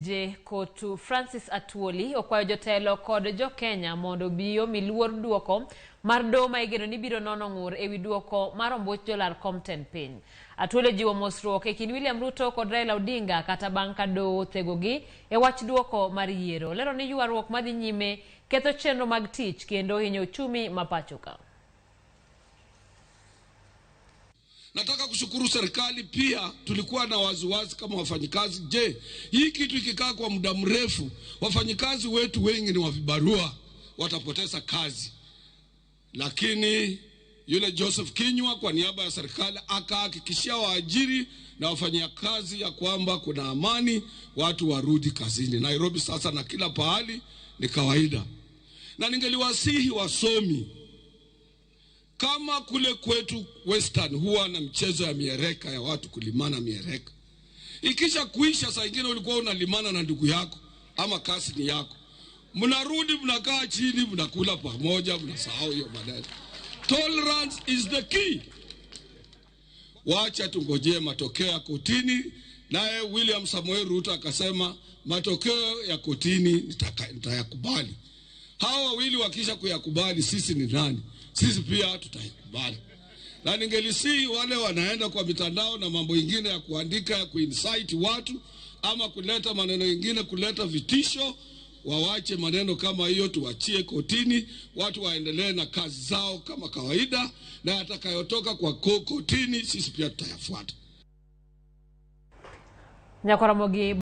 Je Kotu Francis Atwoli okwayo jotelo kod jo-Kenya mondo obi omi luor duoko mar doho ma igeno ni biro nono ng'ur ewi duoko mar ombuch jolar kom tend piny. Atwoli ojiwo mosruok e kind William Ruto kod Raila Odinga kata bang' ka doho othegogi e wach duoko mar yiero. Olero ni ywaruok madhi nyime ketho chenro mag tich kendo hinyo uchumi ma pacho ka. Nataka kushukuru serikali pia, tulikuwa na waziwazi kama wafanyikazi. Je, hii kitu ikikaa kwa muda mrefu, wafanyikazi wetu wengi ni wa vibarua, watapoteza kazi. Lakini yule Joseph Kinyua kwa niaba ya serikali akahakikishia waajiri na wafanyakazi ya kwamba kuna amani, watu warudi kazini. Nairobi sasa na kila pahali ni kawaida. Na ningeliwasihi wasomi, kama kule kwetu Western huwa na mchezo ya miereka ya watu kulimana miereka. Ikisha kuisha, saa ingine ulikuwa unalimana na ndugu yako ama kasini yako, mnarudi mnakaa chini, mnakula pamoja, mnasahau hiyo maneno. Tolerance is the key. Wacha tungojee matokeo ya kotini. Naye William Samoei Ruto akasema matokeo ya kotini nitayakubali. Hawa wawili wakisha kuyakubali, sisi ni nani? Sisi pia tutaikubali. Na ningelisihi wale wanaenda kwa mitandao na mambo ingine ya kuandika ya kuincite watu ama kuleta maneno ingine, kuleta vitisho, wawache maneno kama hiyo, tuwachie kotini, watu waendelee na kazi zao kama kawaida, na atakayotoka kwa kotini sisi pia tutayafuata. Nyakwaramogi.